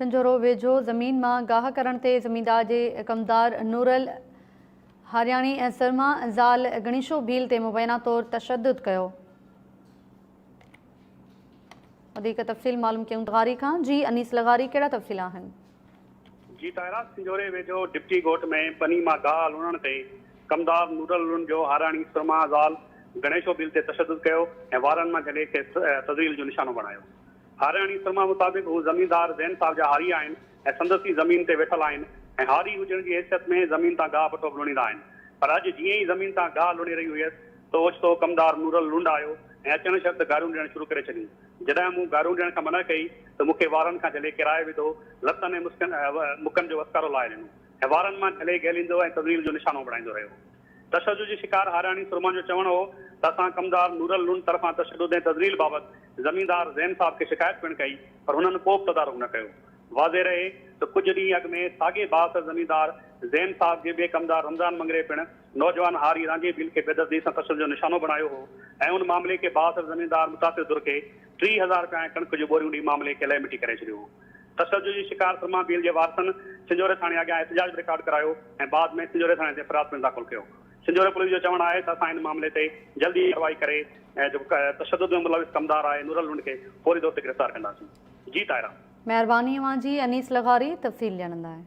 سنجهورو ويجهو زمين مان گاهه ڪرڻ تي زميندار جي ڪمدار نورل هارياڻي ۽ سرما زال گڻيشو ڀيل تي مبينا طور تشدد ڪيو. وڌيڪ تفصيل معلوم ڪيون لغاري کان جي انيس لغاري ڪهڙا تفصيل آهن. جي طاهره سنجهوري ويجهو ڊپٽي ڳوٺ ۾ ٻني مان گاهه لڻڻ تي ڪمدار نورل لنڊ جو هاراڻي سرما زال گڻيشو ڀيل تي تشدد ڪيو ۽ وارن مان جهلي کيس تذليل جو نشانو بڻايو. هارياڻي سرما مطابق هو زميندار زين صاحب جا هاري آهن ۽ سندس ئي زمين تي ويٺل آهن ۽ هاري هجڻ جي حيثيت ۾ زمين تان گاهه پٺو به لڻيندا آهن پر اڄ جيئن ئي زمين تان گاهه لڻي رهي هيس ته اوچتو ڪمدار نورل لنڊ آيو ۽ اچڻ شرط گاريون ڏيڻ شروع ڪري ڇڏيون جڏهن مون گاريون ڏيڻ کان منع ڪئي ته مون کي وارن کان جهلي ڪيرائي وڌو لتن ۽ مسڪن مڪن جو وسڪارو لائي ڏنو ۽ وارن مان جهلي گهليندو ۽ تذليل جو نشانو بڻائيندو رهيو. تشدد جي شڪار هاراڻي سرما جو چوڻ هو ته اسان ڪمدار نورل لنڊ طرفان تشدد ۽ تذليل بابت زميندار زين صاحب کي شڪايت پڻ ڪئي پر هنن ڪو به تدارڪ نه ڪيو. واضح رهي ته ڪجهه ڏينهن اڳ ۾ ساڳئي بااثر زميندار زين صاحب جي ٻئي ڪمدار رمضان مڱري پڻ نوجوان هاري رانجهي ڀيل کي بيدردي سان تشدد جو نشانو بڻايو هو ۽ ان معاملي کي بااثر زميندار متاثر ڌر کي 30,000 رپيا ۽ ڪڻڪ جون ٻوريون ڏئي معاملي کي لئه مٽي ڪري ڇڏيو هو. تشدد جي شڪار سرما ڀيل جي وارثن سنجهوري ٿاڻي اڳيان احتجاج به رڪارڊ ڪرايو ۽ بعد ۾ سنجهوري ٿاڻي تي فرياد پڻ داخل ڪيو. سنجهوري پوليس جو چوڻ آهي ته اسان ان معاملي تي جلد ئي ڪارروائي ڪري جيڪو تشدد ۾ ملوث ڪمدار آهي نورل لنڊ کي فوري طور تي گرفتار ڪنداسين. جي طاهره. مهرباني اوهان جي انيس لغاري تفصيل ڏيڻ لاء.